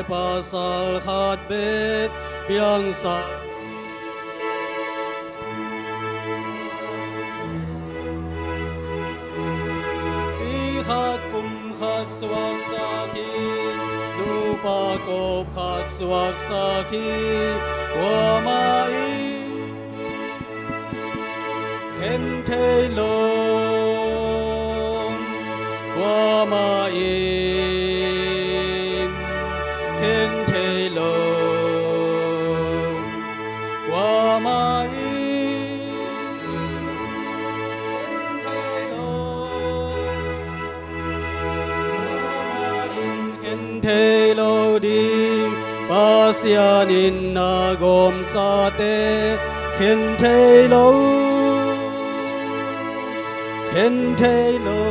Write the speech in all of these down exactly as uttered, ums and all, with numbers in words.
Pasal khat bek piangsak, ci khat pum khat suaksak hi, nupa kop khat suaksak hi, kuamah in khen thei lo, kuamah in khen thei lo, kuamah in khen thei lo, kuamah in khen thei lo ding. Pasian in na gawmsate khen thei lo, khen thei lo.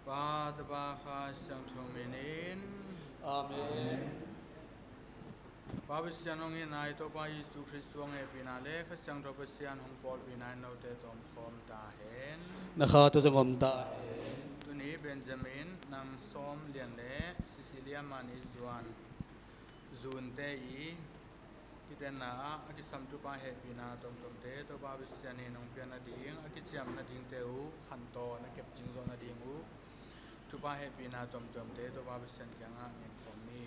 Pa, Tapa, Kha Siangtho min in. Amen. Pa Pasian hong itna, i Topa Jesu Khrist hong hehpihna le Kha Siangtho Pasian hong pawlpihna in note tawh om khawm ta hen. Na kha tawh zong om ta hen. Tuni Benjamin, nang Sawm Lian le Cecilia Mani Zuan, Zunte i kitenna ah a kisam thupha hehpihna tomtomte Topa Pasian in hong piak nading, a kiciam nadingte uh khantawn a kep ding zawh nading uh thupha hehpihna tomtomte Topa Pasian kiangah ngen khawm ni.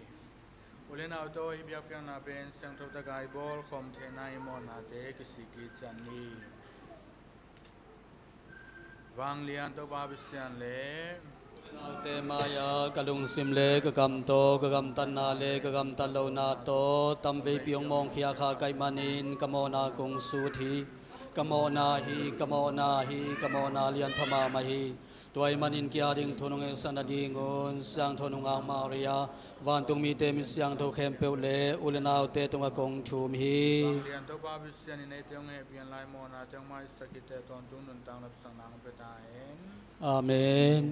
U le naute aw, hih biakpiakna pen siangtho takin i bawl khawm theihna i mawhnate kisik kik ciat ni. Vanglian Topa Pasian le u le naute mai-ah ka lungsim le ka kam tawh ka gamtatna le ka gamtat lohna tawh tamveipi hong mawngkhia kha ka hih manin ka mawhna kong sut hi. Ka mawhna hi, ka mawhna hi, ka mawhna lian pha mahmah hi. Tua ahih manin kei a ding thu nong ngetsak nadingun Siangtho Nungak Maria, vantung mite misiangtho khempeuh le u le naute tungah kong thum hi. Vanglian Topa Pasian in eite hong hehpih a, laimawhna te hong maisak hi teh, tawntung nuntakna hong pia ta hen. Amen.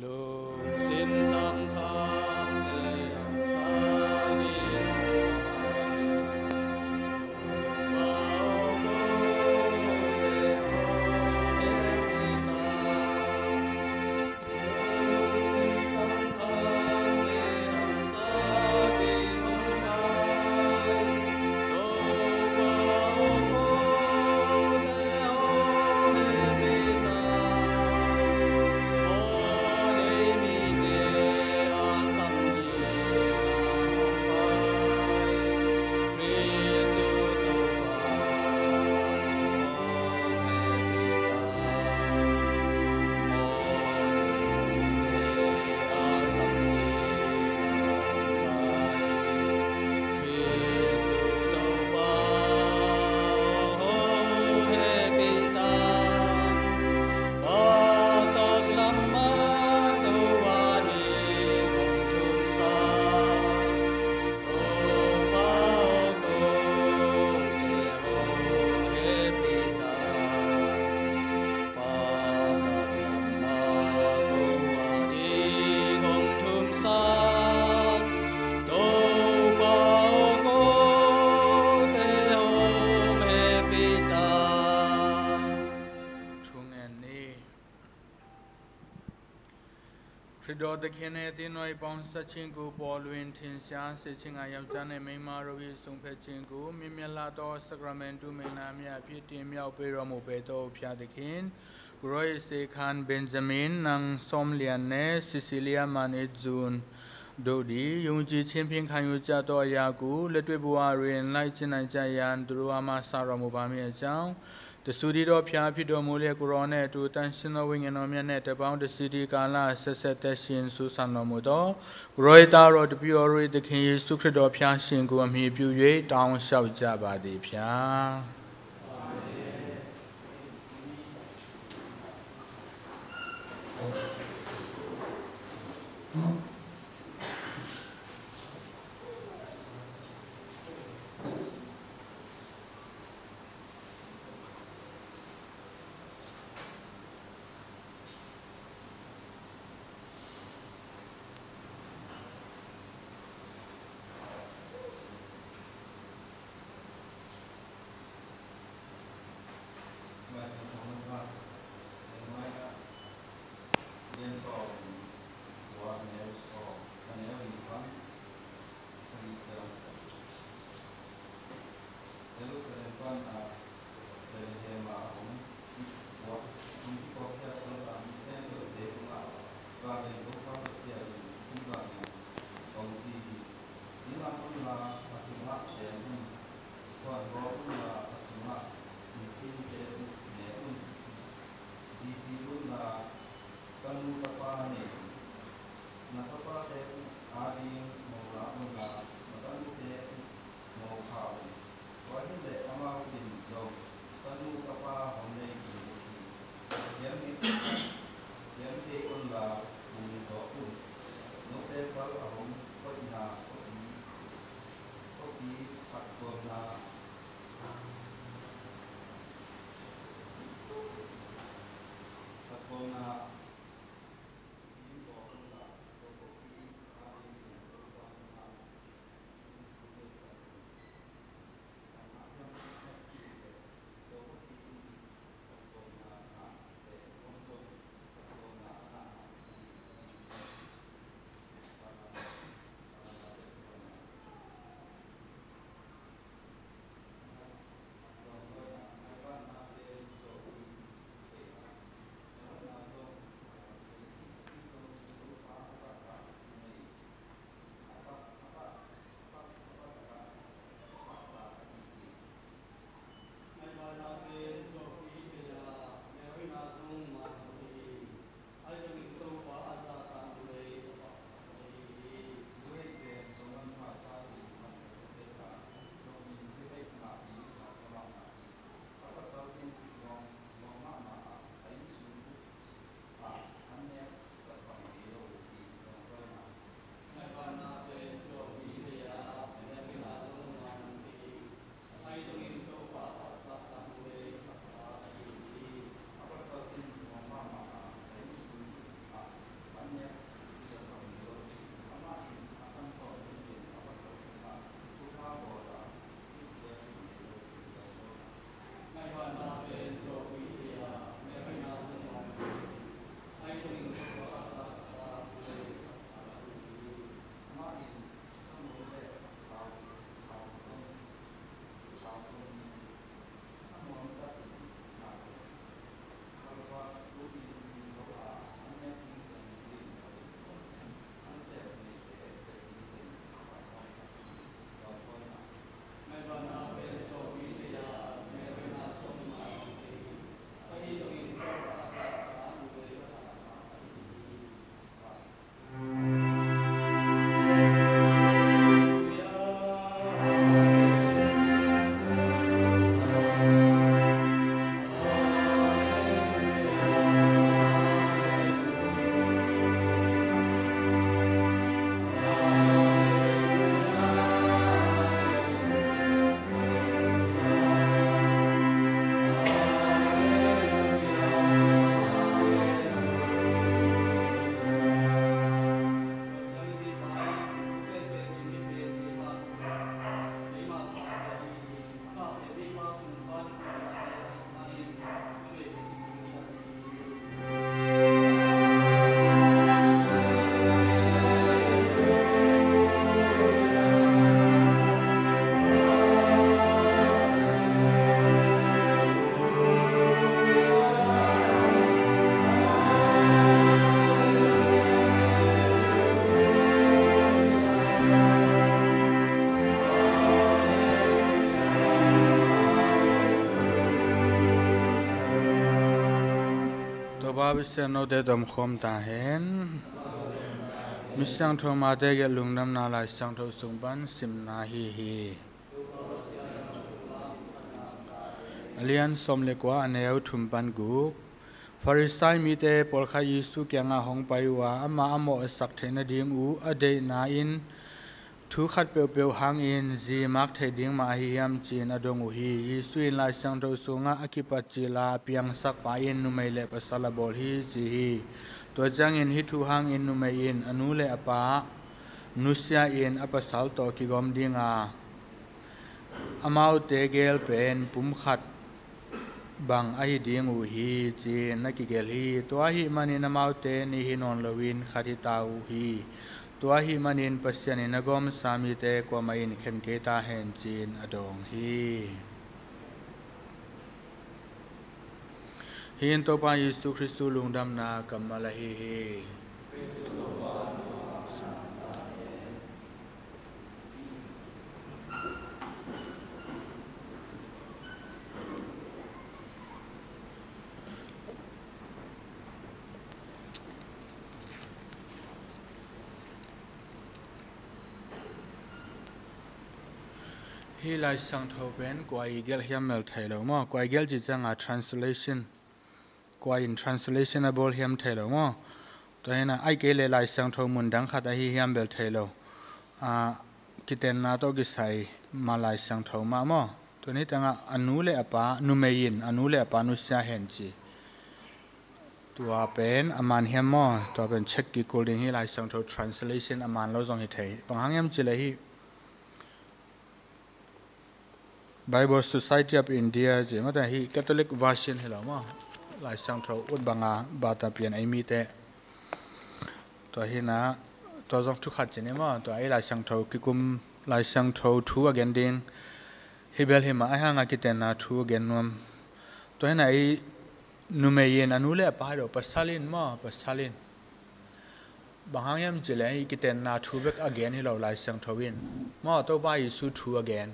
Lungsim tamkham te damsak ding hong pai, Topa aw, kote hong hehpih ta. Topa aw, kote hong hehpih ta. Pa taklam ah ko ading hong thumsak, Topa aw, kote hong hehpih ta. Thungen ni. Khrido takhin e ti noi pawng sa cingku Paul win thin sia se cing a yau tan e meima ro i sung phe cingku mi mya la to sakramentu mei na mya phi ti mya u pe ro mu pe to phya takhin. Kuro i se khan Benjamin nang som lian ne Cecilia man i zun do di yung ji chin phin khan yu cha to a ya ku le twe bu a rin lai chin ai cha yan turu a ma sa ro mu ba mi a chang. Te sudi dawh phiat phi dawh mu le kuraw ne tu tan sin aw wing en aw mian ne te pawng te sidi kala set set te sin su san law mu taw. Kuraw i ta raw te pi aw rui te khin Yesu Khrih dawh phiat sin ku am hi piu yue tawng siau ja ba di phiat. Pasian note tawh omkhawm ta hen. Misiangtho Mate gelh lungdamna Laisiangtho sung pan simna hi hi. A lian sawm le kua, a neu thum pan guk. Farisai mite pawlkhat Jesu kiangah hong pai uh a, amah a mawhsak theih nading uh a deihna in thu khat peuhpeuh hangin zi mak theih ding mah ahi hiam, ci-in a dong uh hi. Jesu in Laisiangtho sungah a kipat cil a piangsak pa in numei le pasal a bawl hi, ci hi. Tua ciangin hih thu hangin numei in a nu le a pa nusia in a pasal tawh kigawm ding a, amaute gel pen pumkhat bang ahi ding uh hi, ci-in na kigelh hi. Tua ahih manin amaute nih hi nawn loin khat hi ta uh hi. Tua ahih manin Pasian in a gawmsa mite kuamah in khen kei ta hen, ci-in a dawng hi. Hih in Topa Jesu Khristu lungdamna kammal ahi hi. Hih Laisiangtho pen kua i gelh hiam mel thei lo maw? Kua i gelh cih ciangah translation, kua in translation a bawl hiam thei lo maw? Tua hi a, ahih kei leh Laisiangtho mun dang khat ahi hiam bel thei lo. Ah, kitenna tawh kisai ma Laisiangtho mah maw? Tua ni tengah a nu le a pa, numei in a nu le a pa nusia hen ci. Tua pen a man hiam maw? Tua pen check kikul ding hi, Laisiangtho translation a man lo zong hi thei. Bang hang hiam cih leh hih Bible Society of India ci mah, tua hi Catholic version hi lo maw? Laisiangtho ut banga bata pian ei mite. Tua hi a, tua zong thu khat ci ni maw? Tua ei Laisiangtho kikum, Laisiangtho thu a gen ding hi bel hi mah, ahih hangah kitenna thu a gen nuam. Tua hi a, ei numei in a nu le a pa hi lo, pasal in maw, pasal in. Bang hang hiam cih leh hih kitenna thu bek a gen hi lo, Laisiangtho in maw, Topa Jesu thu a gen.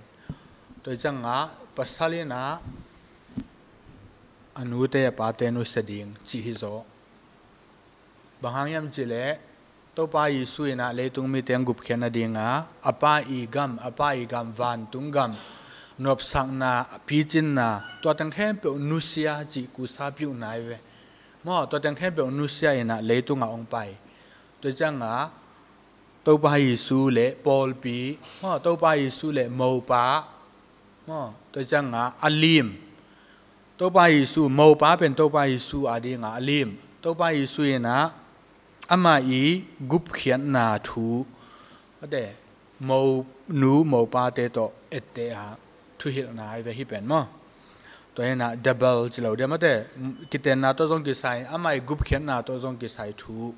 Tua ciangah pasal in a, a nute a pate nusia ding cih hi zaw. Bang hang hiam cih leh Topa Jesu in a leitung mite hong gupkhiat nading a, a Pa i gam, a Pa i gam, vantung gam, nopsakna, picinna, tua teng khempeuh nusia cih kusa piuhna hi ve. Maw, tua teng khempeuh nusia in a leitungah hong pai. Tua ciangah Topa Jesu le pawlpi, maw, Topa Jesu le mopa, maw, tua ciangah a lim. Topa Jesu, mopa pen Topa Jesu a dingah a lim. Topa Jesu in a, amah i gupkhiatna thu, ate, mo, nu mopate tawh etteh a thuhilhna hi ve hih pen maw? Tua hi a, double ci lo diam, ate, kitenna tawh zong kisai, amah i gupkhiatna tawh zong kisai thu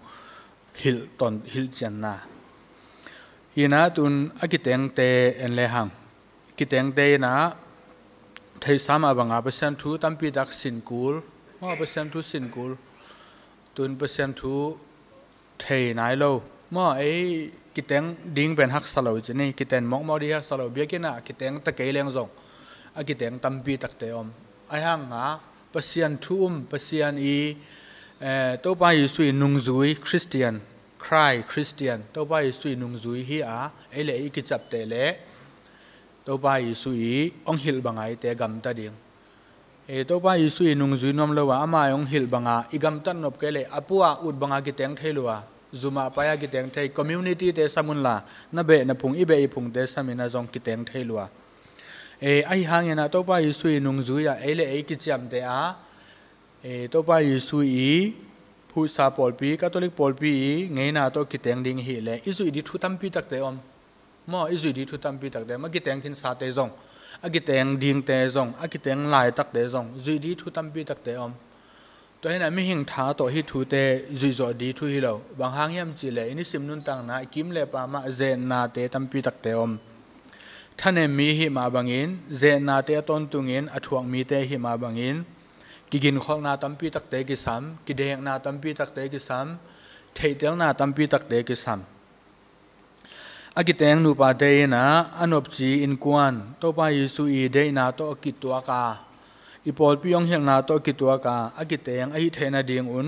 hilh ton, hilhcianna. Hi a, tun a kitengte en le hang. Kitengte in a, theihsa mah banga Pasian thu tampi tak sin kul. Maw, Pasian thu sin kul. Tun Pasian thu thei nai lo. Maw, ei kiteng ding pen haksa lo ci ni, kiteng mawkmawk ding haksa lo. Biakinn ah kiteng ta kei leng zong a kiteng tampi takte om. Ahih hangah Pasian thu um, Pasian i, eh, Topa Jesu i nungzui, Christian, Christ, Christian, Topa Jesu i nungzui hi a, ei le ei i kiciapteh leh Topa Jesu i hong hilh banga eite gamta ding. E, Topa Jesu i nungzui nuam lo a, amah i hong hilh banga i gamtat nop kei leh, a pu a ut banga kiteng thei lua, zum ah pai a kiteng thei, community te sam un la, na beh na phung, i beh i phungte sam in a zong kiteng thei lua. E, ahi hangin a Topa Jesu i nungzui a ei le ei kiciamteh a, e, Topa Jesu i phuhsa pawlpi, Catholic pawlpi i ngeina tawh kiteng ding i hih leh i zuih ding thu tampi takte om. Maw, i zuih ding thu tampi takte om, a kiteng khinsate zong, a kiteng dingte zong, a kiteng laitakte zong, zuih ding thu tampi takte om. Tua hi a, mihing tha tawh hih thute zuih zawh ding thu hi lo. Bang hang hiam cih leh i nisim nuntakna, i kim le pam ah zetnate tampi takte om. Thanem mi i hih mah bangin, zetnate a tawntungin a thuak mite i hih mah bangin, kiginkholhna tampi takte kisam, kidekna tampi takte kisam, theihtelna tampi takte kisam. A kiteng nupate in a, a nopci innkuan, Topa Jesu i deihna tawh a kituak a, i pawlpi hong hilhna tawh kituak a, a kiteng ahi theih nadingun,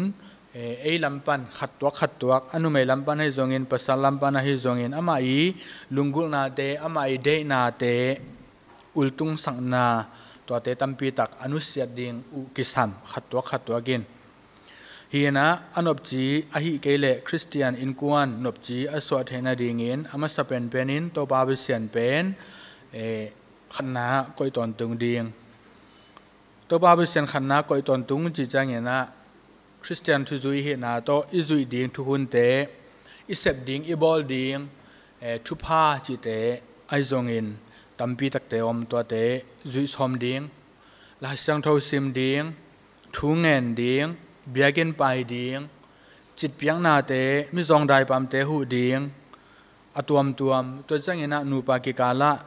eh, ei lam pan khat tuak khat tuak, a numei lam pan ahi zongin, pasal lam pan ahi zongin, amah i lunggulhnate, amah i deihnate ultungsakna, tuate tampi tak a nusiat ding uh kisam, khat tuak khat tuak in. Hi inah a nopci ahih kei leh Khristian innkuan nopci a suah theih nadingin a masa penpen in Topa Pasian pen, eh, khatna koih tawntung ding. Topa Pasian khatna koih tawntung ci ciang inah Khristian thuzui hihna tawh i zuih ding thuhunte, i sep ding, i bawl ding, eh, thupha cihte ahi zongin tampi takte om, tuate zuih sawm ding. Lai Siangtho sim ding, thu ngen ding, biakinn pai ding, citpiaknate, mizawng daipamte huh ding, a tuamtuam. Tua ciang inah nupa kikalah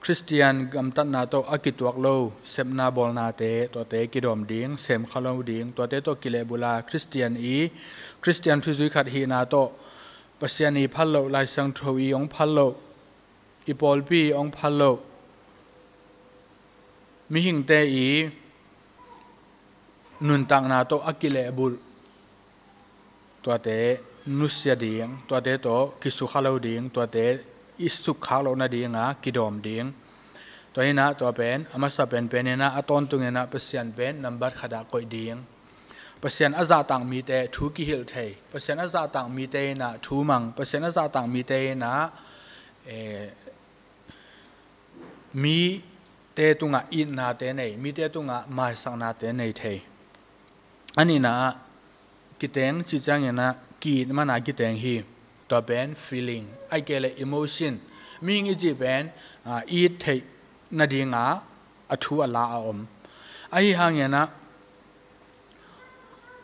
Khristian gamtatna tawh a kituak lo sepna bawlnate, tuate kidawm ding, sem kha lo ding, tuate tawh kilehbulh a, Khristian i, Khristian thuzui khat hihna tawh Pasian i phal loh, Lai Siangtho i hong phal loh, i pawlpi hong phal loh mihingte i nuntakna tawh a kilehbulh, tuate nusia ding, tuate tawh kisukha lo ding, tuate i sukkhak loh nadinga kidawm ding. Tua inah tua pen a masa penpen inah, a tawntung inah Pasian pen nambat khatah koih ding. Pasian a zahtak mite thu kihilh thei, Pasian a zahtak mite inah thu mang, Pasian a zahtak mite inah, eh, mite tungah itnate nei, mite tungah maisaknate nei thei. A nihna ah kiteng ci ciang inah ki-it mana kiteng hi. Tua pen feeling, ahih kei leh emotion. Mihing i cih pen, ah, it theih nadinga a thu a la a om. Ahi hang inah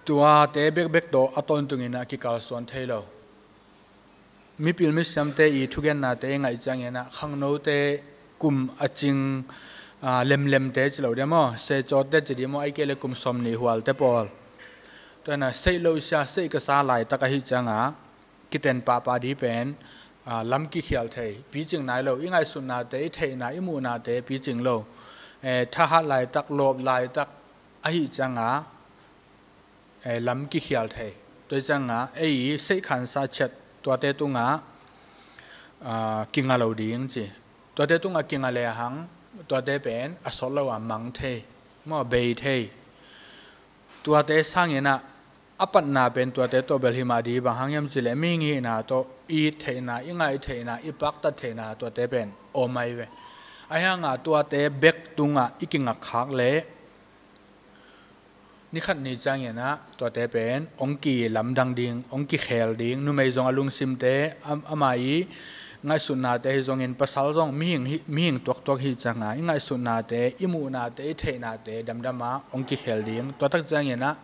tuate bekbek tawh a tawntung inah kikalsuan thei lo. Mipil misiamte i thugennate i ngaih ciang inah khangnote kum a cing, ah, lemlemte ci lo dia maw, secawtte ci dia maw, ahih kei leh kum sawmnih hualte pawl. Tua inah seih lo sia, seih ka sa laitak ahih cianga kiten pahpah ding pen, ah, lam kikhial thei, picing nai lo, i ngaihsutnate, i theihna, i muhnate picing lo. Eh, thahat laitak, lawp laitak ahih cianga, eh, lam kikhial thei. Tua cianga ei i seih khansa ciat tuate tungah, ah, kinga lo ding ci. Tuate tungah kinga lehang tuate pen a sawt lo a mang thei, maw, bei thei. Tuate sang inah a patna pen tuate tawh bel hi mah ding, bang hang hiam cih leh mihing hihna tawh i theihna, i ngaih theihna, i paktat theihna tuate pen om ahi ve. Ahi hanga tuate bek tungah i kingakkhak leh ni khat ni ciang inah tuate pen hong kilamdang ding, hong kikhel ding. Numei zong a lungsimte, am-, ama i ngaihsutnate hi zongin, pasal zong mihing hi, mihing tuaktuak hi cianga i ngaihsutnate, i muhnate, i theihnate damdama hong kikhel ding. Tua tak ciang inah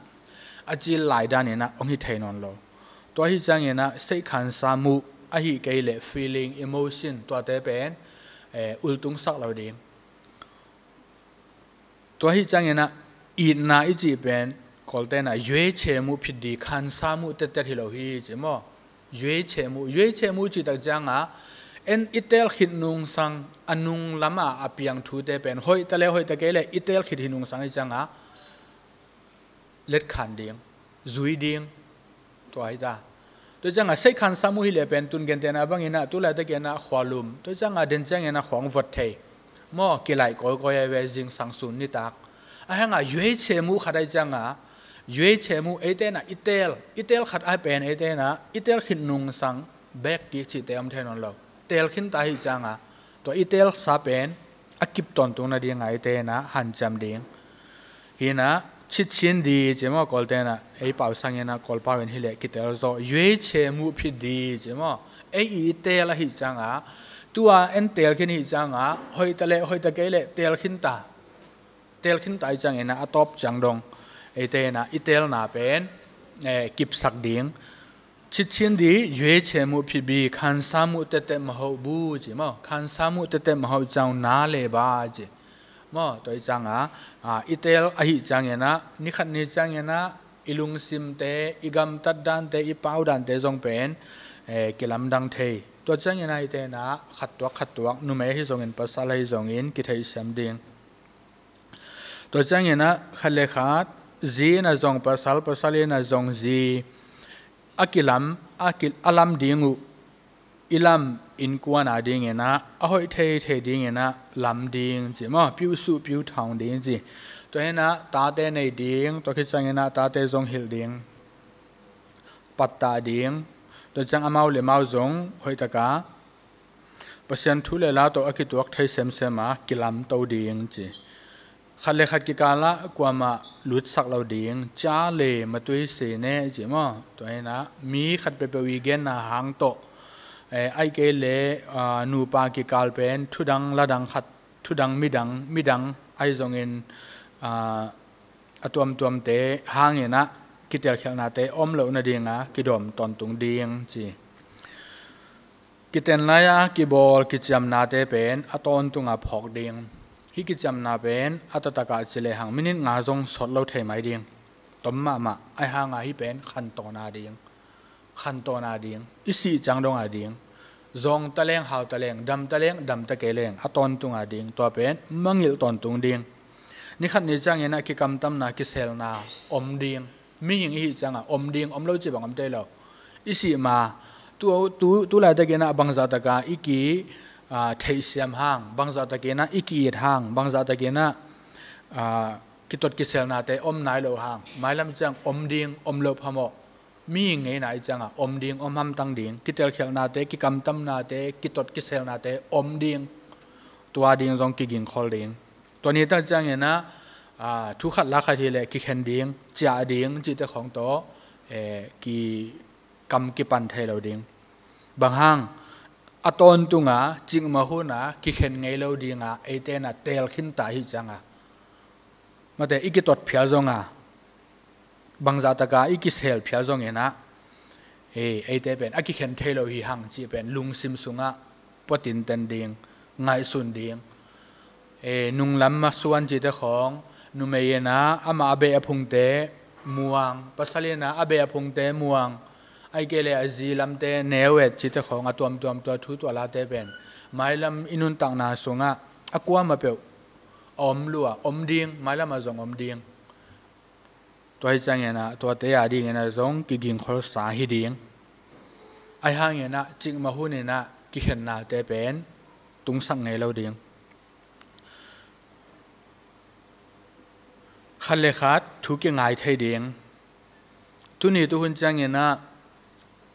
a cil lai dan inah hong hi thei nawn lo. Tua hi ciang inah seih khansa muh ahih kei leh feeling, emotion, tuate pen, eh, ultungsak lo ding. Tua hi ciang inah itna i cih pen Kawlten ah ရွေးချယ်မှုဖြစ်သည်, khansa muh tettet hi lo hi ci maw. ရွေးချယ်မှု, ရွေးချယ်မှု cih tak cianga en i teel khit nungsang a nung lama a piang thute pen hoih ta le hoih ta kei le i teel khit hi nungsang hi cianga letkhan ding, zui ding, tua hi ta. Tua cianga seih khansa muh hi le pen tun gentehna bang inah tu laitak inah khua lum, tua cianga den ciang inah khua hong vot thei maw, kilaih kawikawi ahi ve, zingsang sun nitak. Ahi hanga ရွေးချယ်မှု khat ahi cianga, ရွေးချယ်မှု eite inah i teel, i teel khat ahi pen eite inah i teel khit nungsang bek kik cihte om thei nawn lo. Teel khinta hi cianga tua i teelsa pen a kip tawntung nadinga eite inah hanciam ding. Hi inah ချက်ချင်းဒီ ci maw, Kawlten ah, ei pau sang inah Kawlpau in hi leh kiteel zaw, ရွေးချယ်မှုဖြစ်သည် ci maw. Ei i teel ahi cianga, tua en teel khin hi cianga hoih ta le hoih ta kei le teel khinta, teel khinta hi ciang inah a tawp ciang dong eite inah i teelna pen, eh, kipsak ding. ချက်ချင်းဒီ ရွေးချယ်မှုဖြစ်ပြီး ခံစားမှုသက်သက်မဟုတ်ဘူး ci maw. ခံစားမှုသက်သက်မဟုတ်ကြောင်းနားလည်ပါ ci maw. Tua hi cianga, ah, i teel ahi ciang inah ni khat ni ciang inah i lungsimte, i gamtat dante, i pau dante zong pen, eh, kilamdang thei. Tua ciang inah eite inah khat tuak khat tuak, numei ahi zongin pasal ahi zongin kitheihsiam ding. Tua ciangin ah khat le khat, zi in ah zong pasal, pasal in ah zong zi, a kilam, a ki, a lam ding uh, i lam innkuan a dingin ah a hoih thei thei dingin ah lam ding ci maw, piuhsuh piuthawng ding ci. Tua hi in ah tate nei ding, tua khit ciangin ah tate zong hilh ding, pattah ding, tua ciang amau le amau zong hoih taka Pasian thu le la tawh a kituak thei semsem a kilamto ding ci. Khat le khat kikal ah kuamah lutsak lo ding, ca le matui si ne ci maw. Tua hi in ah mi khat peuhpeuh i genna hang tawh, eh, ahih kei leh, ah, nupa kikal pen thudang ladang khat, thudang midang, midang ahi zongin, ah, a tuamtuamte hangin ah kitelkhialhnate om loh nading a kidawm tawntung ding ci. Kiten lai-a kibawl kiciamnate pen a tawntung a phawk ding. Hih kiciamna pen a taktak ah ci lehang minit nga zong sawt lo thei mai ding. Tom mahmah, ahi hang a hih pen khantawn a ding. Khantawn a ding. I sih ciang dong a ding. Zawng taleng, hau taleng, dam taleng, dam ta kei leng a tawntung a ding. Tua pen mangilh tawntung ding. Ni khat ni ciangin ah kikamtamna, kiselna om ding. Mihing i hih ciangah om ding, om lo cih bang om thei lo. I sih ma, tu, tu, tu laitakin ah bangzah taka i ki, ah, theihsiam hang, bangzah takin ah i ki-it hang, bangzah takin ah, ah, kitot kiselnate om nai lo hang, mailam ciang om ding, om lo phamawh. Mihing ngeina i ciangah om ding, om hamtang ding, kitelkhialhnate, kikamtamnate, kitot kiselnate om ding. Tua ding zong kigingkhol ding. Tua ni tak ciangin ah, ah, thu khat la khat hi leh kikhen ding, ciah ding cihte khawng tawh, eh, kikam kipan thei lo ding. Bang hang, a tawntung a, cikmah hun a kikhen ngei lo ding a, eite in ah teel khinta hi ciang a, mate i kitot phial zong a, bangzah taka i kisel phial zongin ah, eh, eite pen a kikhen thei lo hi hang cih pen lungsim sungah pua tinten ding, ngaihsun ding. Eh, nunglam masuan cihte khawng, numei in ah amah a beh a phungte muang, pasal in ah a beh a phungte muang, ahih kei leh a zi lamte neu et cihte khawng, a tuamtuam tua thu tua late pen mailam i nuntakna sungah a kuamah peuh a om lua, om ding, mailam ah zong om ding. Tua hi ciangin ah tuate a dingin ah zong kigingkholsa hi ding. Ahi hangin ah cikmah hun in ah kikhennate pen tungsak ngei lo ding. Khat le khat thu kingai thei ding. Tuni tuhun ciangin ah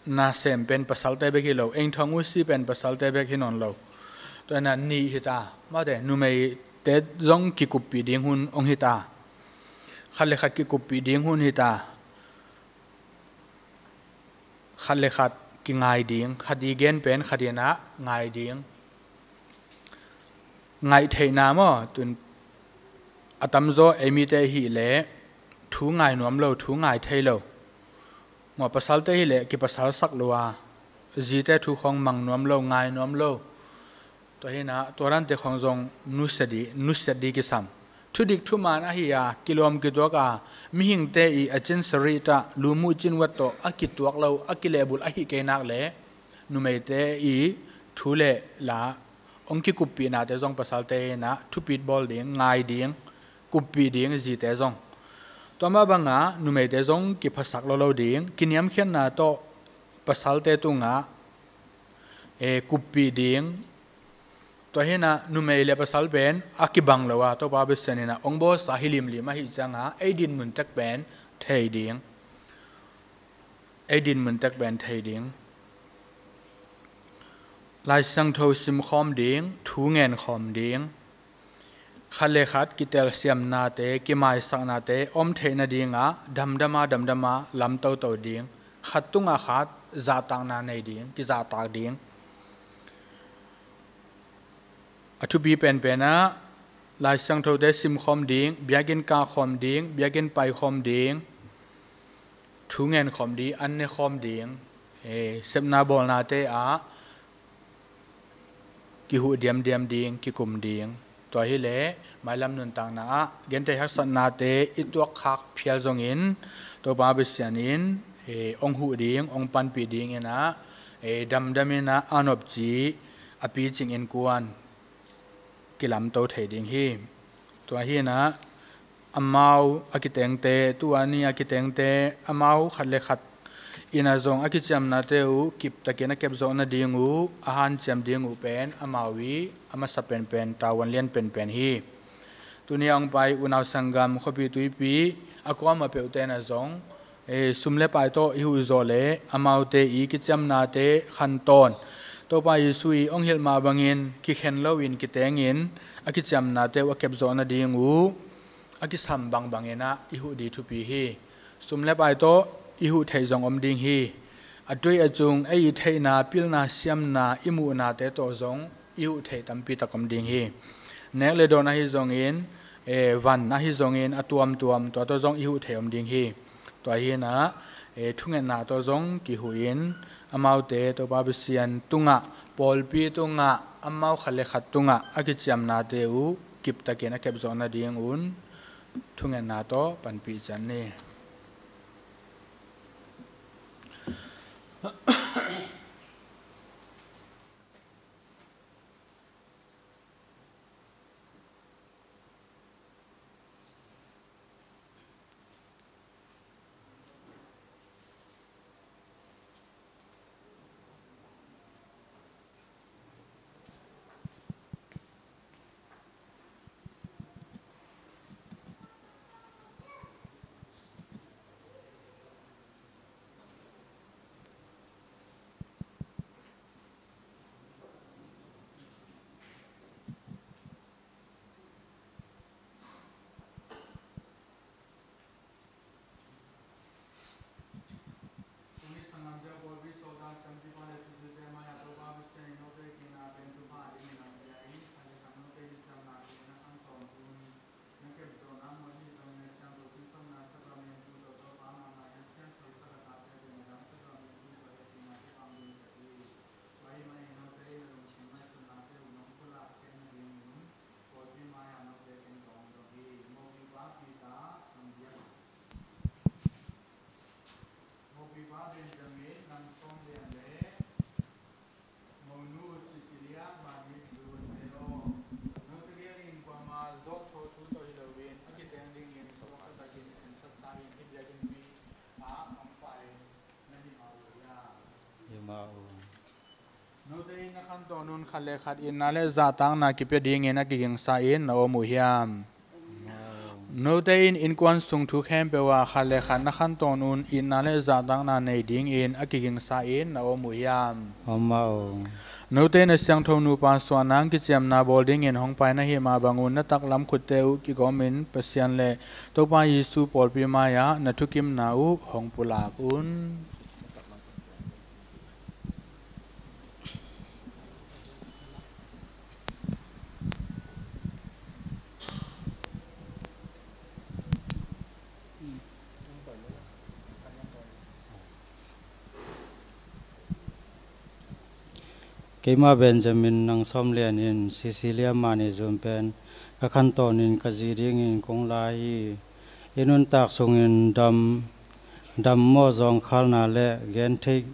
nasem pen pasalte bek hi lo, engthawng usi pen pasalte bek hi nawn lo. Tua hi in ah nih hi ta, mate, numeite zong kikuppih ding hun hong hi ta. Khat le khat kikuppih ding hun hi ta. Khat le khat kingai ding, khat i gen pen khat in ah ngai ding. Ngaih theihna maw, tun a tamzaw ei mite hi leh thu ngai nuam lo, thu ngai thei lo. Maw, pasalte hi leh kipasal sak lua, zite thu khawng mang nuam lo, ngai nuam lo. Tua hi in ah tua dante khawng zong nusia di, nusiat di kisam. Thudik thuman ahi a, kilawm kituak a, mihingte i a cin sarih tah, lu muh cin uat tawh a kituak lo, a kilehbulh ahi kei nak leh numeite i thu le la hong kikuppihnate zong pasalte in ah thupit bawl ding, ngai ding, kuppih ding, zite zong. Tua mah bang a numeite zong kiphasak lo lo ding, kiniamkhiatna tawh pasalte tungah, eh, kuppih ding. Tua hi in ah numei le pasal pen a kibang lo a, Topa Pasian in ah hong bawlsa hi limlim ahi ciang a, ei dinmun tek pen thei ding. Ei dinmun tek pen thei ding. Lai Siangtho simkhawm ding, thu ngenkhawm ding. Khat le khat kitelsiamnate, kimaisaknate om theih nading a, damdam a, damdam a lam toto ding. Khat tungah khat zahtakna nei ding, kizahtak ding. A thupi penpen ah Lai Siangthote simkhawm ding, biakinn kahkhawm ding, biakinn paikhawm ding, thu ngenkhawm ding, an nekhawm ding, eh, sepna bawlnate ah kihuh diamdiam ding, kikum ding. Tua hi leh mailam nuntakna ah genthei haksatnate i tuakkhak phial zongin Topa Pasian in, eh, hong huh ding, hong panpih ding in ah, eh, damdam in ah a nopci a picing innkuan kilamto thei ding hi. Tua hi in ah Amau a kitengte, tua ni a kitengte, amau khat le khat in a zong a kiciamnate uh kiptakin a kepzawh nading uh a hanciam ding uh pen amau i a masa penpen, tavuan lian penpen hi. Tuni a hong pai unau sanggam, khuapi tuipi a kuamah peuhte in a zong, eh, sum le pai tawh i huh zawh le amaute i kiciamnate khantawn, Topa Jesu i hong hilh mah bangin kikhen loin kitengin a kiciamnate uh a kepzawh nading uh a kisam bangbangin ah i huh ding thupi hi. Sum le pai tawh i huh theih zong om ding hi. A tui a cung ei i theihna, pilna, siamna, i muhnate tawh zong i huh theih tampi tak om ding hi. Nek le dawn ahi zongin, eh, van ahi zongin a tuamtuam tua tawh zong i huh theih om ding hi. Tua hi-in ah, eh, thungetna tawh zong kihuhin amaute Topa Pasian tungah, pawlpi tungah, amau khat le khat tungah a kiciamnate uh kiptakin a kepzawh nadingun thungetna tawh panpih ciat ni. Mopipa Benjamin, nang sawm lian le monu Cecilia Mani Zun te aw. Note lianin kuama zawh thawh thu tawh hi loin a kiteng dingin suak a takin en satsa in hih biakinnpi ah hong pai na hi mah uh hiam? Hi mah uh. Note in na khantawn un khat le khat itna le zahtakna kipia dingin a kigingsa in na om uh hiam? Note in innkuan sung thu khempeuh ah khat le khat na khantawn un itna le zahtakna nei dingin a kigingsa in na om uh hiam? Om mah uh. Note in a siangtho nupa suahna kiciamna bawl dingin hong pai na hih mah bangun na taklam khutte uh kigawmin Pasian le Topa Jesu pawlpi mai-ah na thukimna uh hong pulak un. Keimah Benjamin nang sawm lianin Cecilia Mani Zun pen ka khantawn in ka zi dingin kong la hi. I nuntak sungin dam, dam mawh zawngkhalna le genthei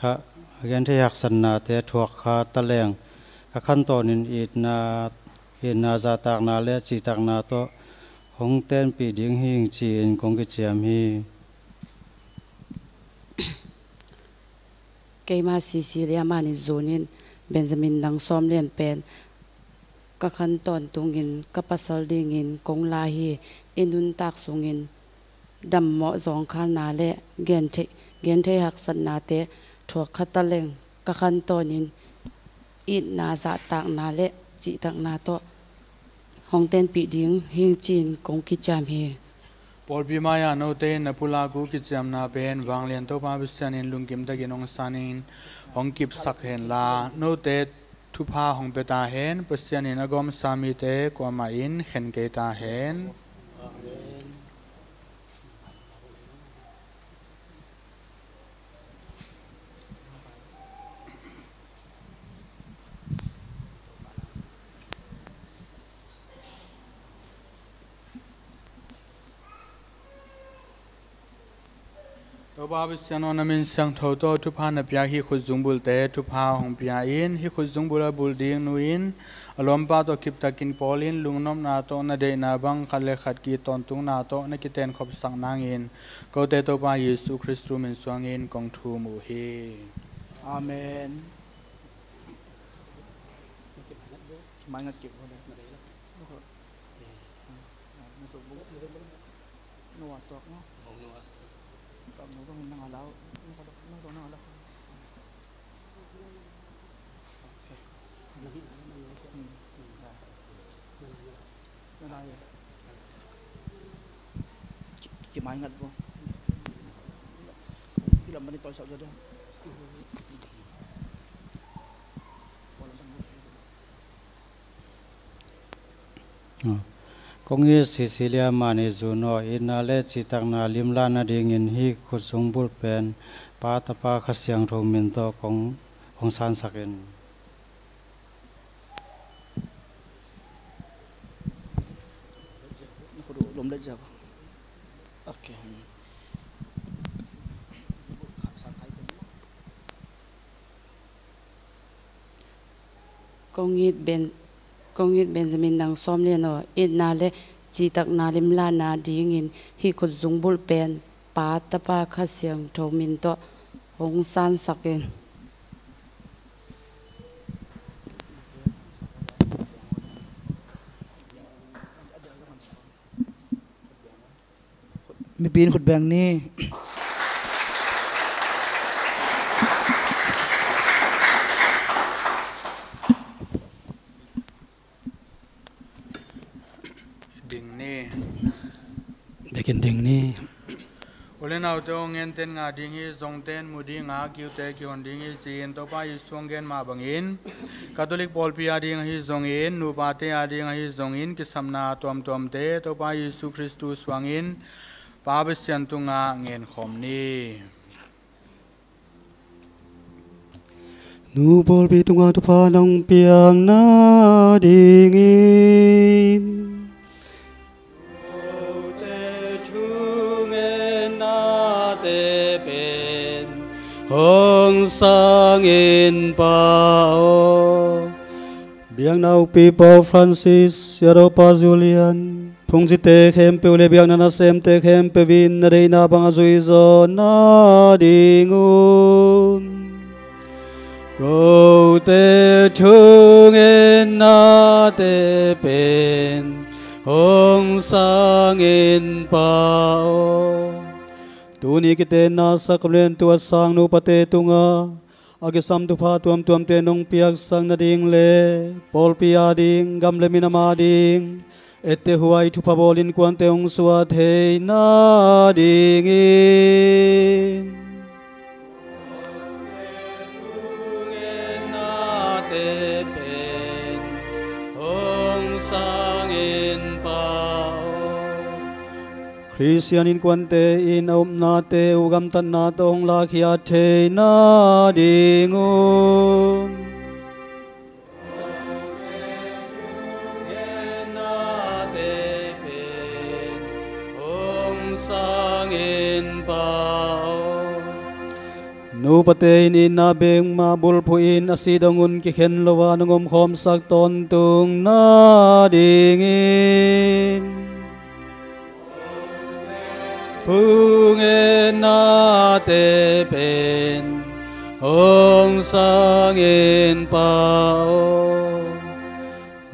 ha, genthei haksatnate thuak kha taleng ka khantawn in itna, itna zahtakna le cihtakna tawh hong tenpih ding hing ci-in kong kiciam hi. Keimah Cecilia Mani Zun in Benjamin nang sawm lian pen ka khantawn tungin ka pasal dingin kong la hi. I nuntak sungin dam mawh zawngkhalna le genthei, genthei haksatnate thuak kha taleng ka khantawn in itna zahtakna le cihtakna tawh hong tenpih ding hing ci-in kong kiciam hi. Pawlpi mai-ah note in na pulak uh kiciamna pen vanglian Topa Pasian in lungkim takin hong sanin hong kipsak hen la, note thupha hong pia ta hen. Pasian in a gawmsa mite kuamah in khen kei ta hen. Topa Pasian aw, na min siangtho tawh thupha na piak hih khutzungbulhte thupha hong pia in. Hih khutzungbulh a bulh ding nu in a lawmpa tawh kiptakin pawl in lungnopna tawh na deihna bang khat le khat ki tawntungna tawh na kitenkhopsak nangin kote Topa Jesu Khristu min suangin kong thum uh hi. Amen. Ki, ki mai ngat bo. Ilam bani toy sa udah. Kong it Cecilia Mani Zun aw, itna le citakna limlahna dingin hih khutzungbulh pen Pa, Tapa, Kha Siangtho min tawh kong, kong sansak in. Kong it Ben, kong it Benjamin Nang Sawm Lian aw, itna le citakna limlahna dingin hih khutzungbulh pen Pa, Tapa, Kha Siangtho min tawh hong sansak in. Mipi in khut beng ni. Ding ni. Biakinn ding ni. U le naute aw, ngenten ngah ding hi, zongten mu ding a, kiute kihon ding hi, ci-in Topa Jesu hong gen mah bangin Catholic pawlpi ading ahi zongin, nupate ading ahi zongin, kisapna tuamtuamte Topa Jesu Khristu suangin Pa Pasian tungah ngenkhawm ni. Nu pawlpi tungah thupha nong piakna dingin, note thungennate pen hong sangin Pa aw. Biakna ukpi Pope Francis, Siadopa Julian, phungcite khempeuh le biakna nasemte khempeuh in na deihna bang a zuihzawh nadingun, kote thungennate pen hong sangin Pa aw. Tuni kitenna sakram liantu a sang nupate tungah a kisam thupha tuamtuamte nong piaksak nading le pawlpi ading, gam le minam ading etteh huai thupha bawl innkuante hong suah thei nadingin, thungennate pen hong sangin Pa aw. Khristian innkuante in a upnate uh gamtatna tawh hong lakhia thei nadingun, thungennate pen hong sangin Pa aw. Nupate in itna bek mah bulphuh in a sih dongun kikhen lo a nong omkhawmsak tawntung nadingin, thungennate pen hong sangin Pa aw.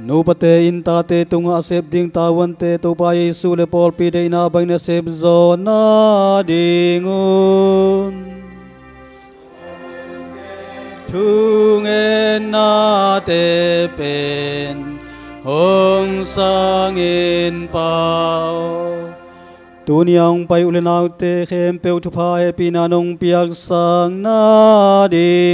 Nupate in tate tungah a sep ding tavuante Topa Jesu le pawlpi deihna bangin a sepzawh nadingun, thungennate pen hong sangin Pa aw. Tuni a hong pai u le naute khempeuh thupha hehpihna nong piaksak nadingin,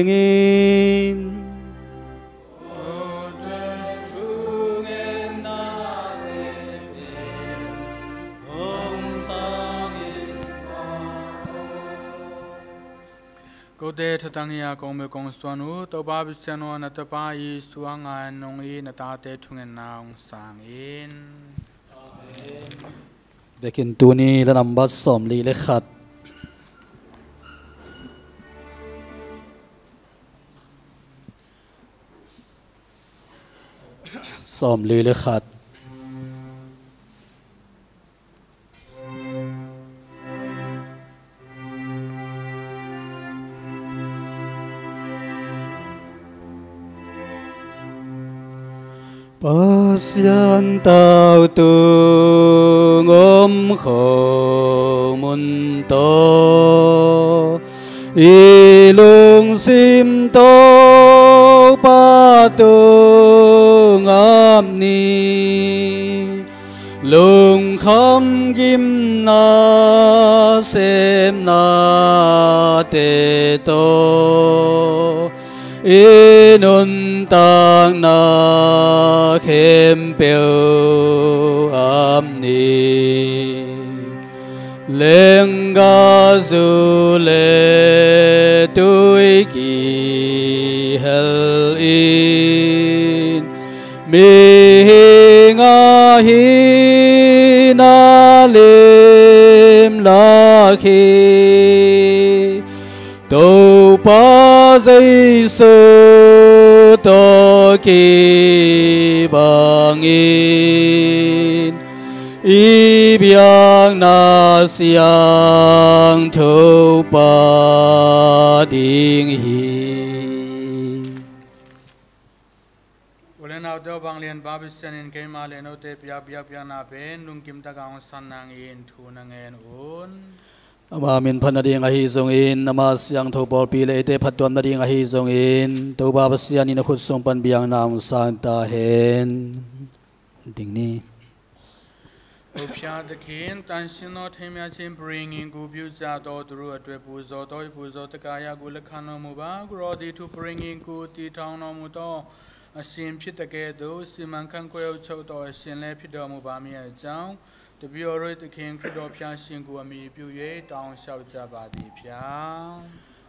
kote thatang hi a kong mel kong suan uh Topa Pasian aw, na Tapa Jesu hangah nong it na tate thungetna hong sang in. Amen. Biakinn tuni la nambat sawmli le khat. Sawmli le khat. Pasian tau tung om khomun tawh, i lungsim Topa tungah ni. Lungkham gimna sepnate tawh, i nuntakna khempeuh ap ni. Lenggahzu le tui kihel in, mihing a hihna limlak hi. Topa Jesu tawh kibangin, i biakna siangtho pia ding hi. U le naute aw, vanglianpa Pasian in keima le note piak biakpiakna pen lungkim takin hong san nangin thu na ngen un. Ama min phat nading ahi zongin, ama siangtho pawlpi le eite phattuam nading ahi zongin, Topa Pasian in a khut sung pan biakna hong sang ta hen. Ding ni. Topa Pasian, tansin aw, theimia cin paringin ku piu cia tawh turu a tuepu zaw tawh i pu zaw takaya ku la khan aw mu ba, ku raw di thu paringin ku ti thang aw mu tawh, a sin phit a ke tu siman khan kuai aw chau tawh a sin le phit aw mu ba mi a cau. Tapi aw roi takhin Khrih dawh phia sin ku a mi piu ye tawng siau cia ba di phia.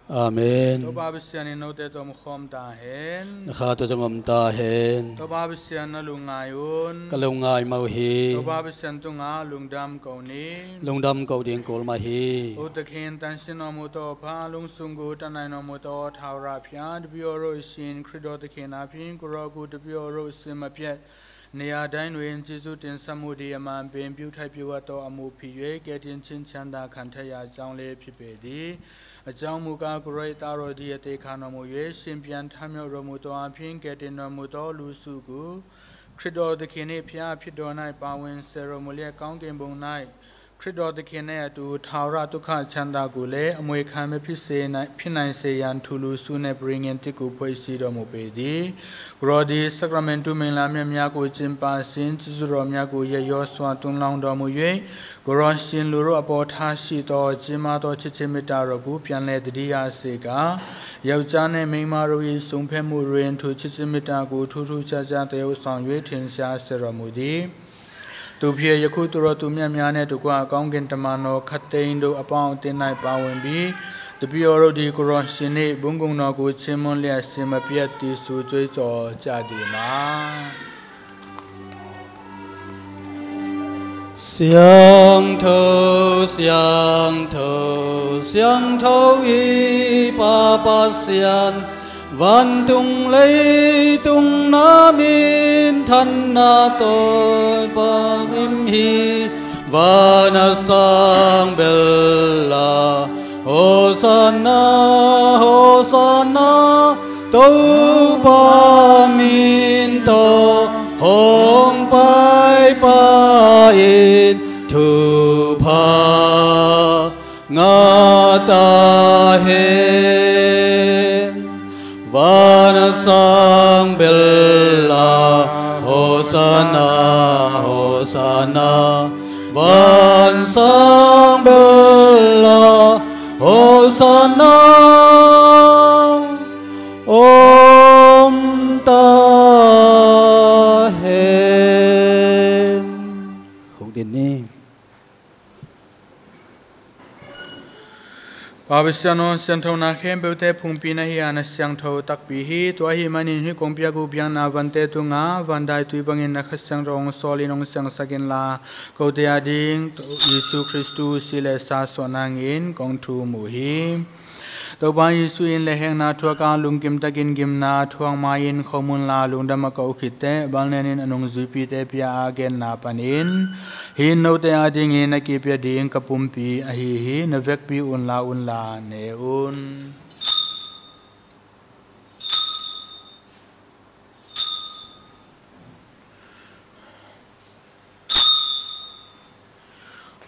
Amen. Topa Pasian in note tawh om khawm ta hen. Na kha tawh zong om ta hen. Topa Pasian na lungngai un. Ka lungngai mah uh hi. Topa Pasian tungah lungdam ko ni. Lungdam ko ding kul mah hi. U takhin tansin aw mu tawh pha lungsung ku tanai aw mu tawh thau ra phia tapi aw roi sin Khrih dawh takhin a phin ku raw ku tapi aw roi sin ma piat. Nia dai nuin Jesu tin samu di a man pen piu thai piu a tawh a mu phi yue ke tin chin chan da khan thai a cang le phi pe di. A cang mu ka ku roi ta raw di a te khan aw mu yue sin pian tham yau raw mu tawh a phin ke tin aw mu tawh lu su ku. Khrih dawh takhin i phia phit dawh nai pa wen se raw mu le kaung gen bong nai. Khrih dawh takhin e a tu thau ra tu kha chan da ku le a mui khan me phi se nai phi nai se yan thu lu su ne paringin ti ku phoi si dawh mu pe di. Ku raw di sakramentu mengla mia mia ku cin pa sin ci zu raw mia ku ye yaw sua tung long dawh mu yue. Ku raw sin lu ru a paw tha si tawh ci ma tawh ci ci mi ta raw ku pian le di di ya se ka. Yau ca ne meng ma ru i sung phe mu ru in thu ci ci mi ta ku thu thu ca ca te u sang yue thin sia se raw mu di. Tu phia ya khu tu raw tu mia mia ne tu kua kaung gen ta ma naw khat te in du a pau te nai pau wen bi. Tapi aw raw di ku raw sin ni bung gung naw ku cin mun lia sin ma piat ti su cuai caw ca di ma. Siangtho, siangtho, siangtho hi Pa Pasian, vantung leitung na minthanna tawh pangim hi. Van a sang bel la, Hosanna, Hosanna, Topa min tawh hong paipa in thupha ngah ta hen. Van a sang bel la, Hosanna, Hosanna, van sang bel la, Hosanna om ta hen. Khuk din ni. Pa Pasian aw, sianthona khempeuhte phungpi na hi a, na siangtho takpi hi. Tua ahih manin hih kong piak uh biakna vante tungah vandaitui bangin na Kha Siangtho hong sawlin hong siangsak inla, kote a ding Jesu Khristu si le sa suah nangin kong thum uh hi. Topa Jesu in lehhekna thuak a, lungkim takin gimna thuak ma-in khom unla, lungdam a ko khit teh, balnenin a nungzuipite pia a genna panin, hih in note adingin a kipia ding ka pumpi ahi hi, na vekpi un la un la ne un.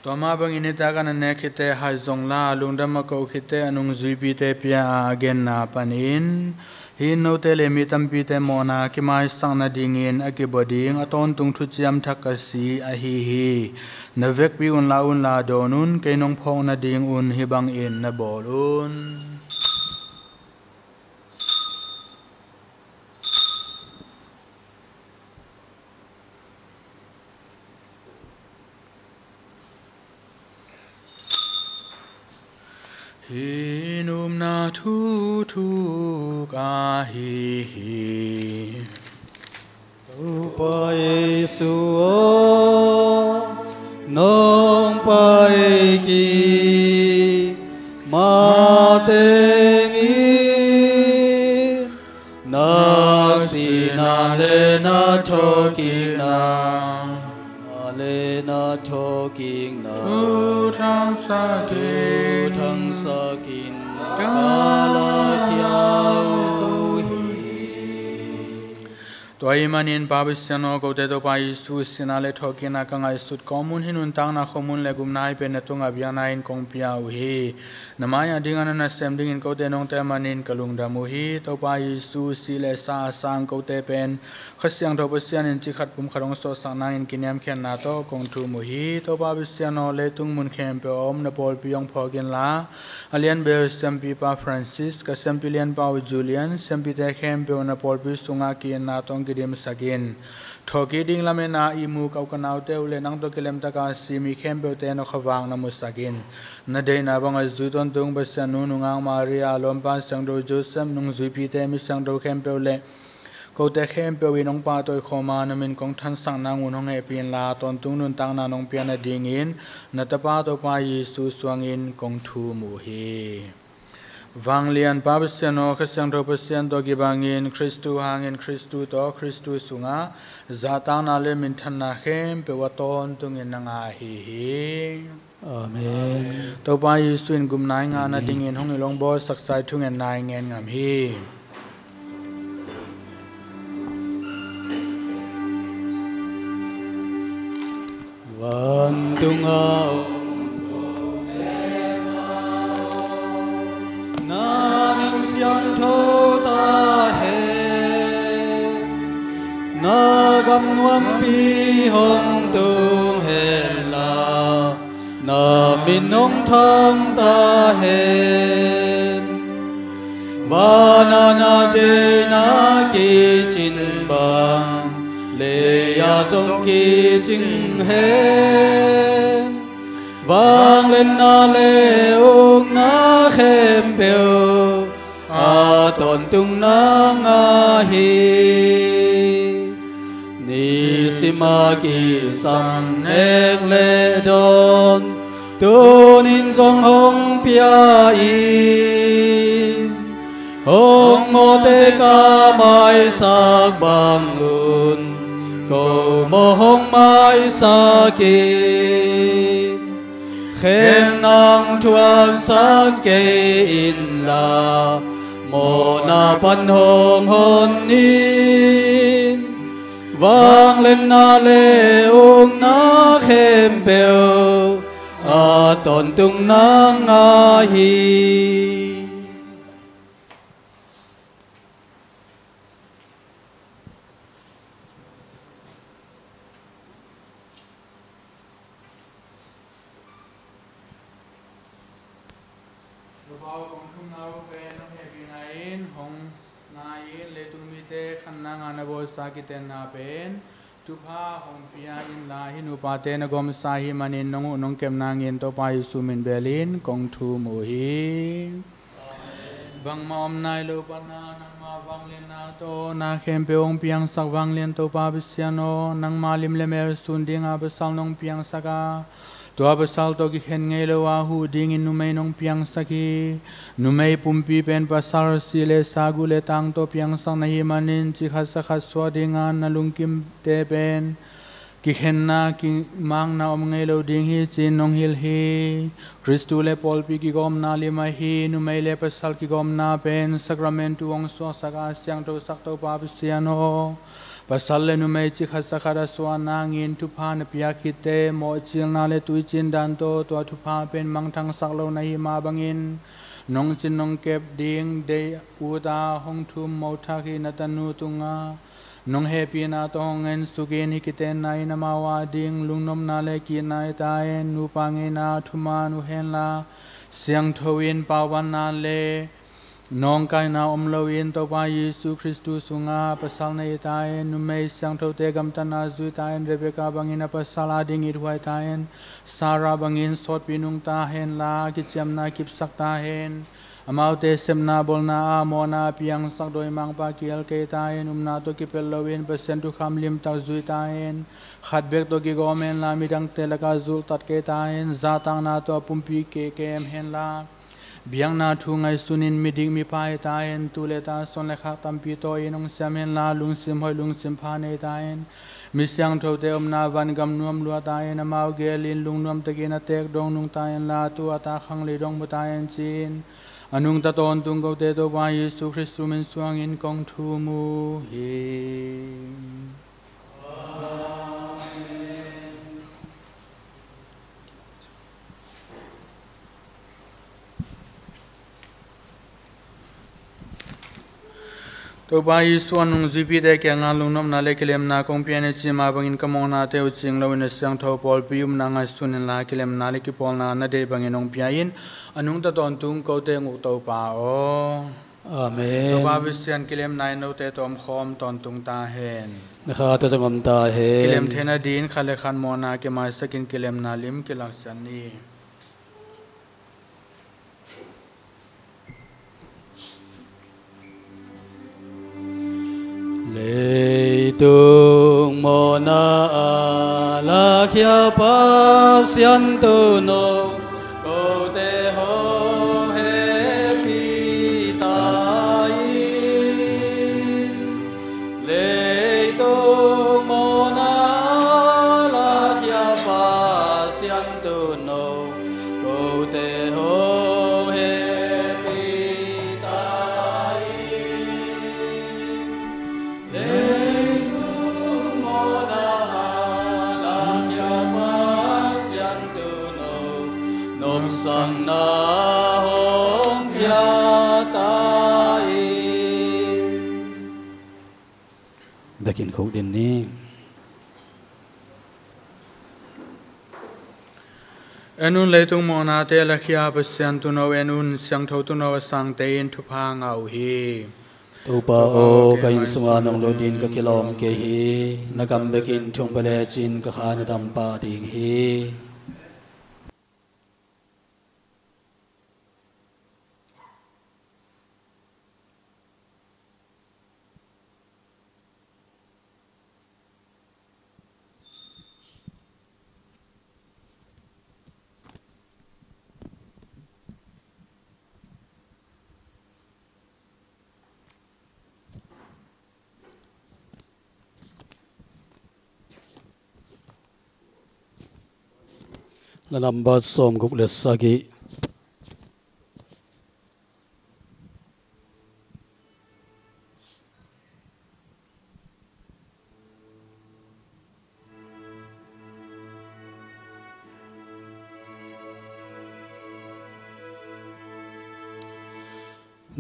Tua mah bangin nitak a na nek khit teh, hai zong la, lungdam a ko khit teh, a nungzuipite pia a genna panin, hih in note le mi tampite mawhna kimaisak nadingin a kibaw ding a tawntung thuciam thak ka si ahi hi. Na vekpi un la un la dawn un, kei nong phawk nadingun hih bangin na bawl un. Hih in upna thu thuk ahi hi. Topa Jesu aw, nong pai kik matengin, na sihna le na thawhkikna, na le na thawhkikna, thu thangsak in, thu thangsak in ka lakhia uh hi. Tua ahih manin Pa Pasian aw, kote Topa Jesu sihna le thawhkikna ka ngaihsut kawm un, hih nuntakna, khomun le gupna, hih pen na tungah biakna-in kong pia uh hi. Na mai-ah ding a na nasem dingin kote nong tel manin ka lungdam uh hi. Topa Jesu sih le sa a sang kote pen Kha Siangtho Pasian in cik khat pum khat hong suahsak nangin kiniamkhiatna tawh kong thum uh hi. Topa Pasian aw, leitung mun khempeuh a om na pawlpi hong phawk inla, a lianbel siampipa Francis, ka siampi lianpa uh Julian, siampite khempeuh na pawlpi sungah ki-itna tawh hong kidimsak in. Thawhkik ding lametna ihmu ka u ka naute uh le nang tawh kilemtaka si mi khempeuhte na khuavak na musak in. Na deihna bangah zui tawntung Pasian nu nungak Maria, a lawmpa Siangtho Joseph, nungzuipite, mi siangtho khempeuh le kote khempeuh in hong pahtawi khawma na min kong thansak nangun hong hehpih inla, tawntung nuntakna nong pia nadingin na Tapa Topa Jesu suangin kong thum uh hi. Vanglian Pa Pasian aw, Kha Siangtho Pasian tawh kibangin Khristu hangin, Khristu tawh, Khristu sungah zahtakna le minthanna khempeuh a tawntungin na ngah ahi hi. Amen. Topa Jesu in gupna i ngah nadingin hong hilh hong bawlsaksa i thungetna i ngen ngam hi. Vantung a om, na min siangtho ta hen, na gam nuampi hong tung hen la, na min hong thang ta hen. Van ah na deihna kicin bang, lei ah zong kicing hen. Vangliatna le ukna khempeuh a tawntung nang ahi. Nisim a kisam nek le dawn, tuni-in zong hong pia in. Hong mawhte ka maisak bangun, ko maw hong maisak in. Khemna thuaksak kei inla, mawhna pan hong hon in. Vangliatna le ukna khempeuh a tawntung nang ahi. Nupau kong thumna uh pen nong hehpihna in hong ngai in, leitung mite khanna ngah na bawlsa kitenna pen thupha hong pia inla, hih nupate na gawmsa ahih manin nong uh nong kep nangin Topa Jesu min belin kong thum uh hi. Bangmah om nai lo pana nangma vangliatna tawh na khempeuh hong piangsak vanglian Topa Pasian aw, nangma lim le mel sun dinga pasal nong piangsak a, Tua pasal tawh kikhen ngei lo a huh dingin numei nong piangsak hi. Numei pumpi pen pasal si le sa, guh le tang tawh piangsak na hih manin, cikhat zakhat suak dinga na lungkimte pen kikhenna, kimakna om ngei lo ding hi, ci-in nong hilh hi. Khristu le pawlpi kigawmna lim ahi numei le pasal kigawmna pen sakramentu hong suaksak a siangthosak Topa Pasian aw, pasal le numei cikhat zakhat a suah nangin thupha na piak khit teh, mawhcilna le tuiciin dan tawh tua thupha pen mangthangsak lo na hih mah bangin, nong cin nong kep ding deih ut a hong thum mothak hih na tanu tungah nong hehpihna tawh hong ensuk in, hih kitenna in amau ading lungnopna le ki-itna hi ta hen. Nupa ngeina thuman uh henla, siangtho in paubanna le nawngkaina om loin Topa Jesu Khristu sungah pasal nei ta hen. Numei siangthote gamtatna zui ta hen. Rebekah bangin a pasal ading ithuai ta hen. Sarah bangin sawtpi nungta henla, kiciamna kipsak ta hen. Amaute sepna bawlna ah mawhna a piangsak dawimangpa kihel kei ta hen. Upna tawh kipel loin Pasian thukham limtak zui ta hen. Khat bek tawh kigawm henla, midangte lakah zulhtat kei ta hen. Zahtakna tawh a pumpi kehkem henla, biakna thu ngaihsunin midik mipha hi ta hen. Tuu le ta, suan le khak tampi tawh in hong siam henla, lungsim hoih lungsim pha nei ta hen. Mi siangthote omna vangam nuam lua ta hen. Amau gelin lungnoptakin a teek dong nungta henla, tua a ta khanglei dong mu ta hen, ci-in a nungta tawntung kote Topa Jesu Khristu min suangin kong thum uh hi. Topa Jesu, a nungzuipite kiangah lungnopna le kilemna kong pia in, a cih mah bangin ka mawhnate uh cing loin a siangtho pawlpi upna ngaihsun inla, kilemna le kipawlna na deih bangin hong pia in. A nungta tawntung kote hong uk Topa aw. Amen. Topa Pasian, kilemna in note tawh omkhawm tawntung ta hen. Na khate zong om ta hen. Kilem theihna dingin khat le khat mawhna kimaisakin kilemna lim kilaksak ni. Leitung mawhna a lakhia Pasian tuuno, kote hong hehpih ta in. Leitung mawhna a lakhia Pasian tuuno, kote hong hehpih ta in. Leitung mawhna a lakhia Pasian tuuno, nopsakna hong pia ta in. Biakinn khukdin ni. En un, leitung mawhnate lakhia Pasian tuuno, en un, siangtho tuuno a sangte in thupha ngah uh hi. Topa aw, ka inn sungah nong lut in ka kilawm kei hi. Na kam bekin thu hong pia lecin ka kha na dam pah ding hi. La nambat sawmguk le sagih.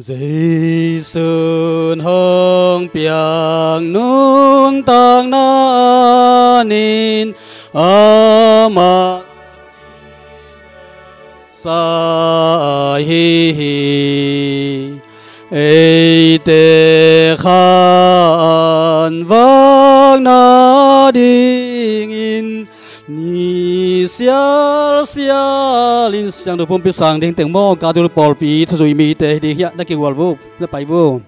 Jesu'n hong piak nuntakna anin amah sa ahi hi. Eite kha an vakna dingin ni sialsial in siangtho pumpi sang ding teng maw, ka tul pawlpi thuzui mite ding hiah na kigual vuk, na pai vuk.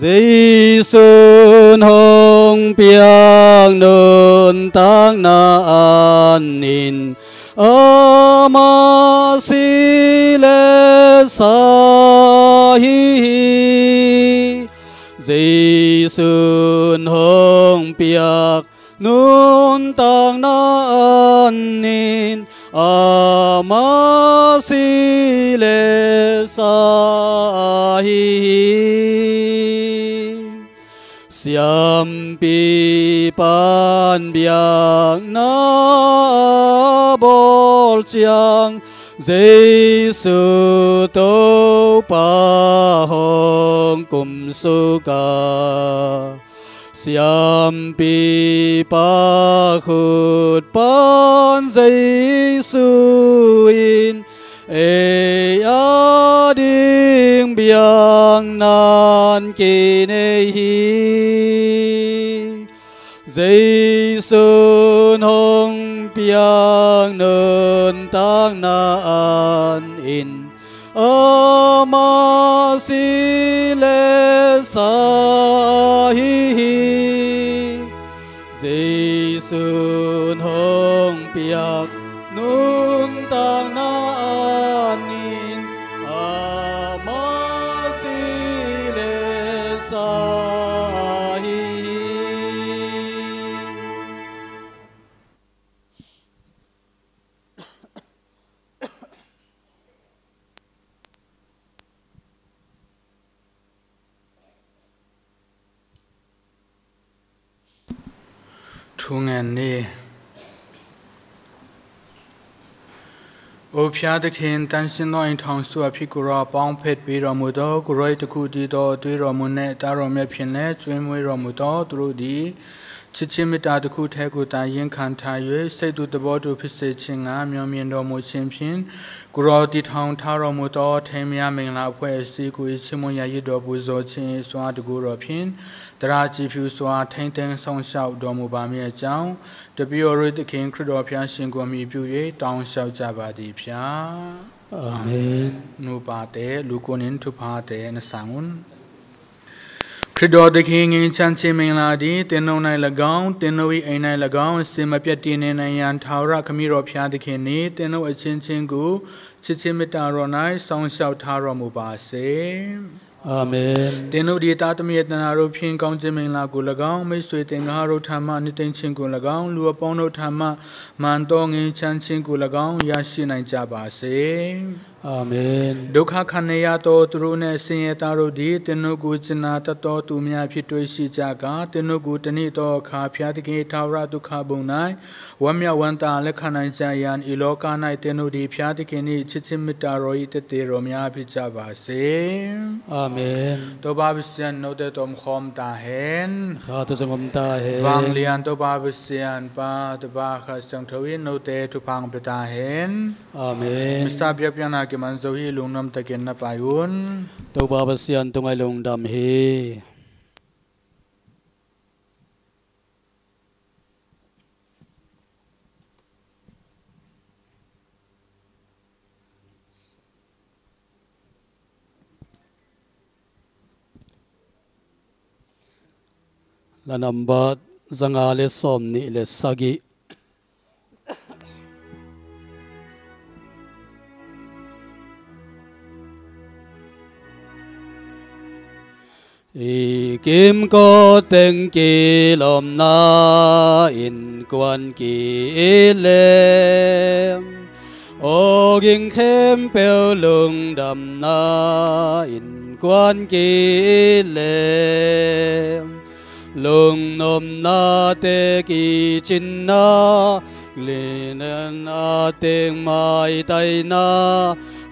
Jesu'n hong hong piak nuntakna an in, amah si le sa hi hi. Jesu'n hong piak nuntakna an in, amah si le sa hi hi. Siampi pa'n biakna a bawl ciang, Jesu Topa hong kumsuk a, siampi pa khut pan Jesu in ei a ding biakna'n kinei hi. Jesu'n hong piak nuntakna an in, amah si le sa hi hi. Jesu'n hong piak nuntakna an in, amah si le sa hi hi. Thu ngen ni. O ဘုရားသခင်၊ သန့်ရှင်းသော အိမ်ထောင်စုအဖြစ် ကိုယ်တော် အပေါင်းအဖက် ပေးတော်မူသော ကိုယ်တော် တခုတည်းသော အသွေးတော်မူနဲ့ သားတော်မြတ်ဖြင့်လည်း ကျွေးမွေးတော်မူသော သူတို့သည် ချစ်ခြင်းမေတ္တာတစ်ခုတည်းကို သာရင်ခံထား၍ စိတ်တူသဘောတူဖြစ်စေခြင်းငှာ မျှော်မြင်တော်မူခြင်းဖြင့် ကိုယ်တော် တည်ထောင်ထားတော်မူသော ထိမ်းမြားမင်္ဂလာအဖွဲ့အစည်းကို ချီးမွမ်းရာယုတော်ပူဇော်ခြင်း စွမ်းအားတန်ခိုးတော်ဖြင့် သရၣ်ကြည်ဖြူစွာ ထိန်းသိမ်းစောင့်ရှောက်တော်မူပါမည်အကြောင်း တပည့်တော်တို့သခင် ခရစ်တော်ဘုရားရှင်ကို အမည်ပြု၍ တောင်းလျှောက်ကြပါသည် ဘုရား။ အာမင်။ နူပါတဲ့ လူကိုနင်ထူပါတဲ့ နဆောင်။ ခရစ်တော်သခင် ငြိမ်းချမ်းခြင်းမင်္ဂလာသည် သင်တို့၌၎င်း၊ သင်တို့၏အိမ်၌၎င်း အစဉ်မပြတ်တည်နေနိုင်ရန် ထာဝရခမည်းတော်ဘုရားသခင်သည် သင်တို့အချင်းချင်းကို ချစ်ခြင်းမေတ္တာတော်၌ စောင့်ရှောက်ထားတော်မူပါစေ။ အာမင်။ သင်တို့သည် သားသမီးအသနာ်တို့ဖြင့် ကောင်းခြင်းမင်္ဂလာကို၎င်း၊ မိတ်ဆွေသင်္ဃတို့ထံမှ နှစ်သိမ့်ခြင်းကို၎င်း၊ လူအပေါင်းတို့ထံမှ မှန်သောငြိမ်းချမ်းခြင်းကို၎င်း ရရှိနိုင်ကြပါစေ။ အာမင်။ ဒုက္ခခံနေရသောသူတို့နှင့် ဆင်းရဲသားတို့သည် သင်တို့ကို ကြင်နာတတ်သောသူများအဖြစ် တွေ့ရှိကြကာ၊ သင်တို့ကို တနေ့သောအခါ ဘုရားသခင်၏ ထာဝရသုခပုံ၌ ဝမ်းမြောက်ဝမ်းသာ လက်ခံနိုင်ကြရန် ၊ ဤလောက၌ သင်တို့သည် ဘုရားသခင်၏ ချစ်ခြင်းမေတ္တာတော်၏ သက်သေတော်များ ဖြစ်ကြပါစေ။ အာမင်။ Topa Pasian note tawh om khawm ta hen. Kha tawh zong om ta hen. Vanglian Topa Pasian, Pa, Tapa, Kha Siangtho in note thupha pia ta hen. Amen. Misa biakpiakna kiman zo hi, lungnuam takin na pai un. Topa Pasian tungah lungdam hi. La nambat zanga le sawmnih le sagih. I kimkot teng kilawmna, innkuan ki-it leng, awging khempeuh lungdamna, innkuan ki-it leng, lungnopnate kicinna, linnate maitai na,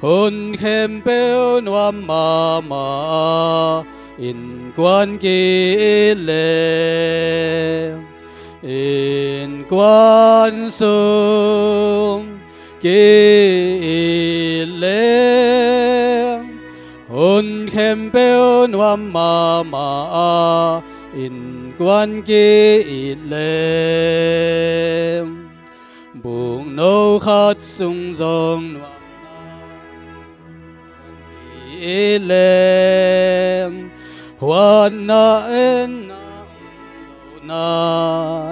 hun khempeuh nuam mahmah a, innkuan ki-it leng, innkuan sung ki-it leng, hun khempeuh nuam mahmah a, innkuan ki-it leng, bukno khat sung zong nuam mahmah a, innkuan ki-it leng, huatna, etna,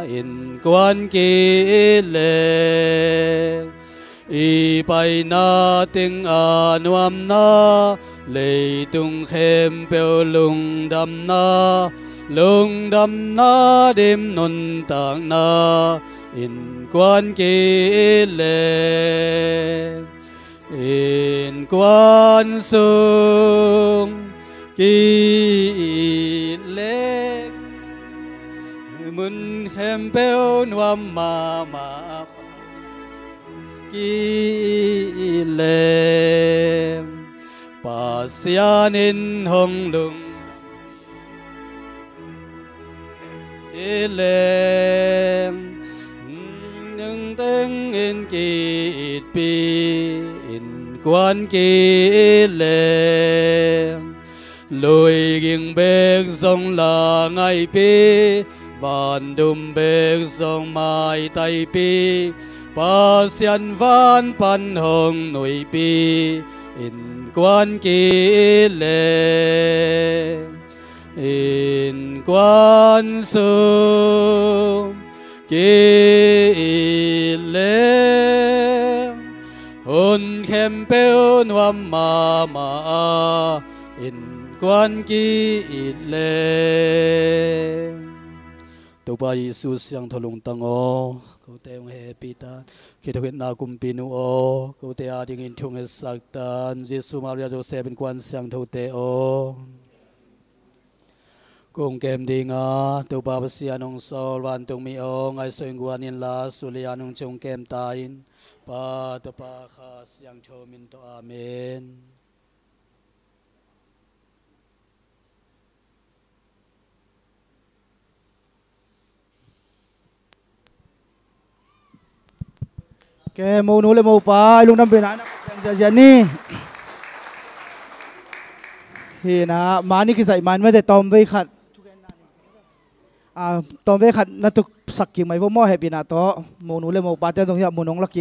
innkuan kih leng, i paina teng a nuamna, leitung khempeuh lungdamna, lungdamna dim nuntakna, innkuan kih leng, innkuan sung kih leng, mun khempeuh nuam mahmah kih leng, Pasian in hong lung kih leng, nungteng in ki-itpi, innkuan kih leng, luiging bek zong la ngaihpi, vandum bek zong maitaipi, Pasian van pan hong nuihpi, innkuan kih leng, innkuan sung kih leng, hun khempeuh nuam mahmah a, innkuan kih leng. Topa Jesu siangtho lungtang aw, kote hong hehpih tan. Khithokhitna Kumpinu aw, kote adingin thu hong ngetsak tan. Jesu, Maria, Joseph innkuan siangthote aw, kong kem dinga, Topa Pasian hong sawl vantung mi aw, ngaihsut in guan inla, sulian hong ci hong kem ta in. Pa, Topa, Kha Siangtho min tawh. Amen. Ke monu le mopa, i lungdam pena na ziahziah ni. Hina, mani kizaih man mete tawmvei khat. Ah, tawmvei khat na tuksak kik mai vo maw, hehpihna tawh. Monu le mopa te zong hiah mun hong la kik.